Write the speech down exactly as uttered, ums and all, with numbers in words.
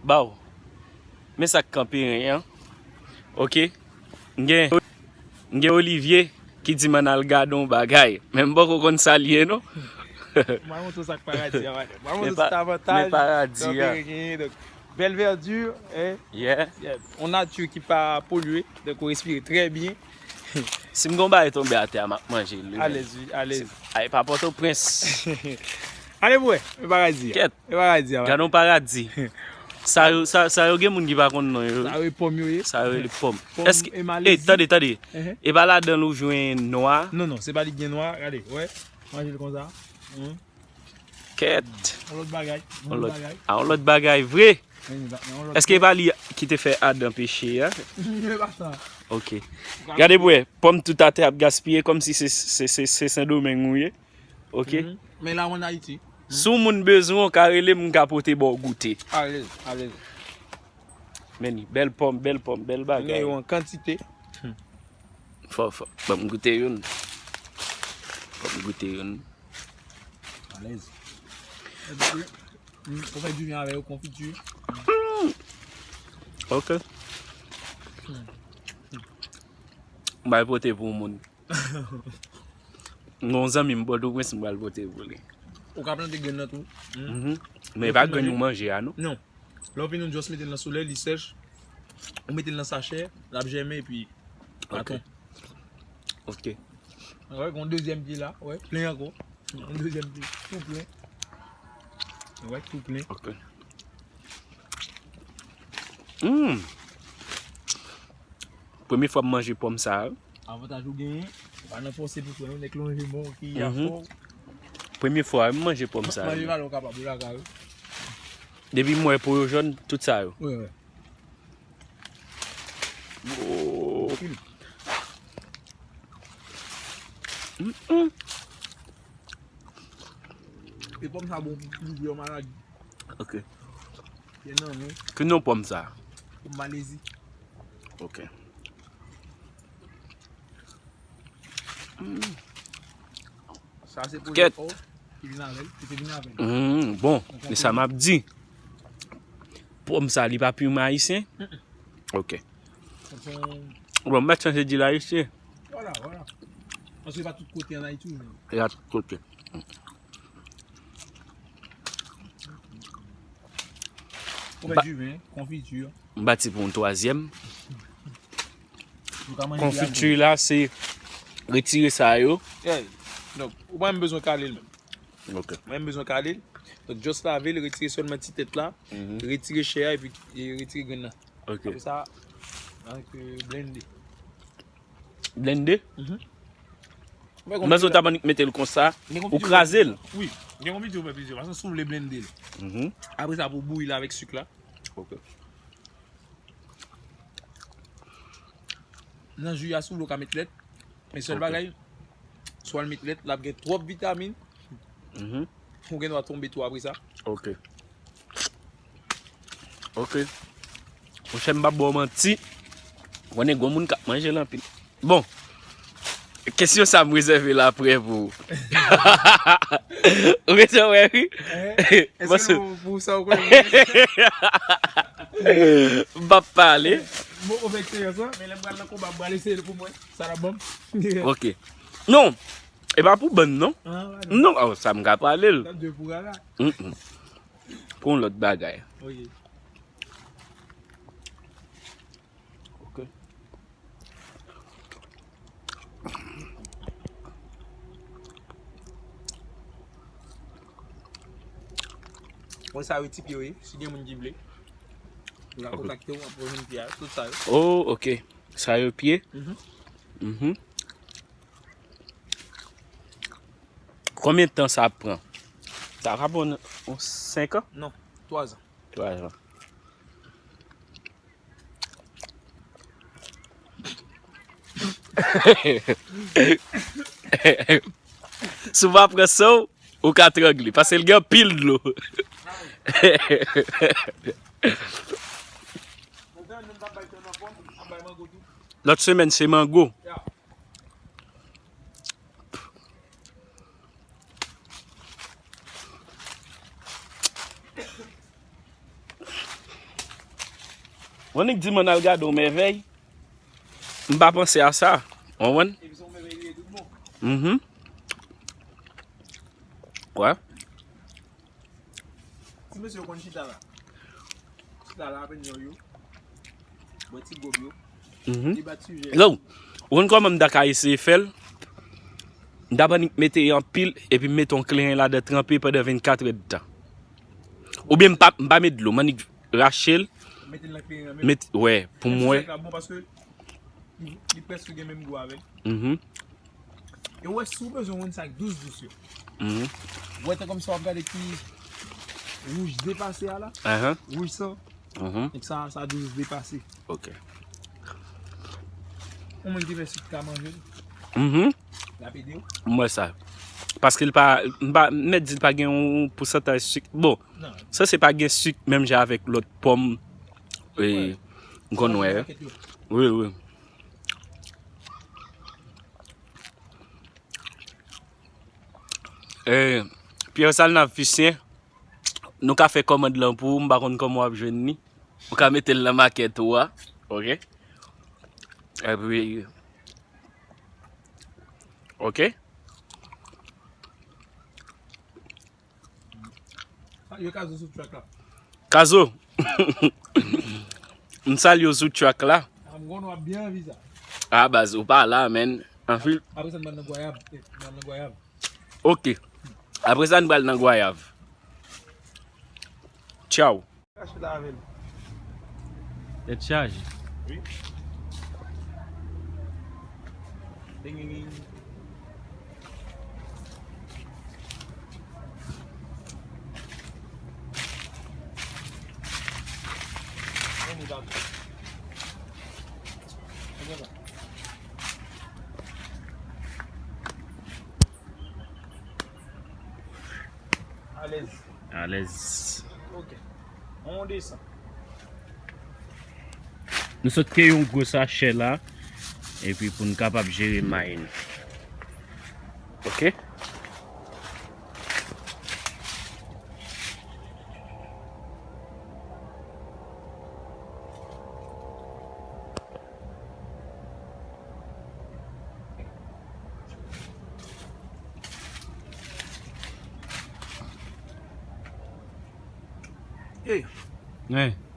Baw. Men sa k kanpe ren an. Ok. M gen, m gen Olivier ki di m ann al gade yon bagay. Men m poko konn sa l ye non. M a montre w sa k paradi a, madanm. M a montre w tout avantaj kanpe ren genyen. Donk, bèl vèdi, hein. Yeah. Yeah. Yon nati ki pa polye, donk ou respire trè byen. Si m gon bagay tonbe atè a, m ap manje l wi. Alèz, wi, alèz. Ay, pa Pòtoprens. Ale pou wè, e paradi a. Kèt. E paradi a, gade yon paradi. Sa yo, sa, sa yo gen moun ki pa konn non yo. Sa yo e pòm yo ye. Sa yo rele pòm. Pòm. Èske, e Malezi. Tande, tande. E pa ladan l ou jwenn nwa? Non, non, se pa li gen nwa. Gade, wè. Manje l konsa. Kèt. Yon lòt bagay. Yon lòt bagay. A, yon lòt bagay vre. Èske e pa li ki te fè Adan peche a? Se pa sa. Ok. Gade pou wè, pòm tout atè ap gaspiye kòmsi se, se, se, se Sendomeng ou ye. Ok. Men la w ann Ayiti. Si yon moun bezwen w, ka rele m, m ka pote ba w goute. Alèz, alèz. Men li, bèl pòm, bèl pòm, bèl bagay. Gen yo an kantite. Fò, fò. Ban m goute youn. Ban m goute youn. Alèz. Ou fè diven avè yo, konfiti. Ok. M bay pote pou moun. M gon zanmi m Pòtoprens, m pral pote pou li. Ou ka plante grenn nan tou. Men e pa grenn ou manje a non. Non. Lè w fini, ou just mete l nan solèy, li sèch. Ou mete l nan sachè, l ap jèmen epi baton. Ok. Wè, gon dezyèm pye la, wè, plen ankò. Gon dezyèm pye, tou plen. Wè, tou plen. Ok. Hmm. Premye fwa m manje pòm sa a. Avantaj ou genyen, ou pa nan fòse pou pran yon nèg lonje men w ki afò. Premye fwa m manje pòm sa a. Manje valè ou kapab, ou lakay ou. Depi m wè po yo jòn, tout sa yo. Wi, wi. Oh. Mm, mm. E pòm sa bon pou plizyè maladi. Ok. Gen nan men. Ki non pòm sa? Pòm Malezi. Ok. Mm. Sa se pwojè pa w ki vin avè l, ki te vin avè l. Mm, bon, e sa m ap di. Pòm sa, li pa piman ayisyen? Ok. Bon, m mèt chanje di l ayisyen. Vwala, vwala. Paske e pa tout kote ann Ayiti ou jwenn. E pa tout kote. Ou fè diven, konfiti. M pati pou yon twazyèm. Konfiti la, se retire sa yo. Yeah. Donk, ou pa menm bezwen kale l menm. Ok. Mwen menm bezwen kale l. Donk, just lave l, retire sèlman ti tèt la, retire chè a, epi e, retire grenn nan. Ok. Apre sa, annik, euh, blende. Blende? Mhm. Mwen panse w t ap annik mete l konsa, ou kraze l. Wi, gen konfiti ou fè plizyè fason, si w vle blende l. Mhm. Apre sa, pou w bouyi l avèk sik la. Ok. Nan ji a, si w vle, w ka met lèt. Men sèl bagay, si w al met lèt, l ap gen twòp vitamin. Mhm. Ou gen dwa tonbe tou apre sa. Ok. Ok. Monchè, m p ap ba w manti. Konnen gon moun k ap manje l anpil. Bon. Kesyon sa a m rezève l apre pou ou. Ou gentan wè, wi. Èske nou pou sa ou kwè? M p ap pale. Bon, ou fè eksperyans lan, men lè m pral nan konba, m pral eseye l pou mwen. Sa l ap ban m. Ok. Non. E pa pou bann, non. Ah, non. Non, oh, sa m ka pale l. L ap dwe pou gaga. Mm, mm. Pou yon lòt bagay. Ok. Ok. Bon, sa yo ti pye yo ye, si gen moun ki vle. Yo ka kontakte w, apre w jwenn pye a, tout sa yo. Oh, ok. Sa yo pye? Mhm. Mhm. Konbyen tan sa ap pran? Sa ka pran yon senk an? Non, twa zan. Twa zan. Si w pa pran san w, ou ka trangle, paske l gen anpil dlo. Lòt semèn, se mango. Yeah. Monique di m ann al gade yon mèvèy. M pa panse a sa. Ou konprann? Mhm. Wè. Ti mesye yo konn chita la. Chita la, apèn yo yo. Bwè ti gob yo. Mhm. Li bat sijè. Yo, ou konn kòman m ta ka eseye fè l? M ta annik mete anpil, epi m mete yon kleren ladan tranpe pandan vennkat è de tan. Oubyen m pa, m pa met dlo, m annik rache l. Mete l nan kleren an menm. Met, wè, pou m wè. Sèk la bon paske li, li prèske gen menm gou avè l. Mhm. E w wè, si w bezwen wonn sa ak dous dous yo. Mhm. W wè, tankou sa w ap gade ki wouj depase a la. Ahan. Wouj san. Mhm. Donk sa, sa dous depase. Ok. Yon moun ki fè sik ka manje l. Mhm. L ap ede w. M wè sa. Paske l pa, m pa, m mèt di l pa gen yon pousantaj sik. Bon, non. Sa se pa gen sik menm jan avèk lòt pòm, e, gòn wè. Wi, wi. Eh, Pierre Salnav Fisyen, nou ka fè kòmand lan pou ou, m pa konn kòman w ap jwenn li. Ou ka mete l nan makèt ou a, ok? Epi, ok? Yo Kazo sou track la. Kazo! M salye w sou track la. Ah, m konnen w ap byen anvi sa. Ah, baz, ou pa la, men. Anfin. Apre sa, n pral nan Gwayav. Eh, n pral nan Gwayav. Ok. Apre sa, n pral nan Gwayav. Tchaw. Kache la avè l. Tèt chaje. Wi. Ding, ding, ding. Alèz. Alèz. Ok. On desann. Nou sot kreye yon gwo sachè la, epi pou n kapab jere may nou. Ok? Hey. Hey.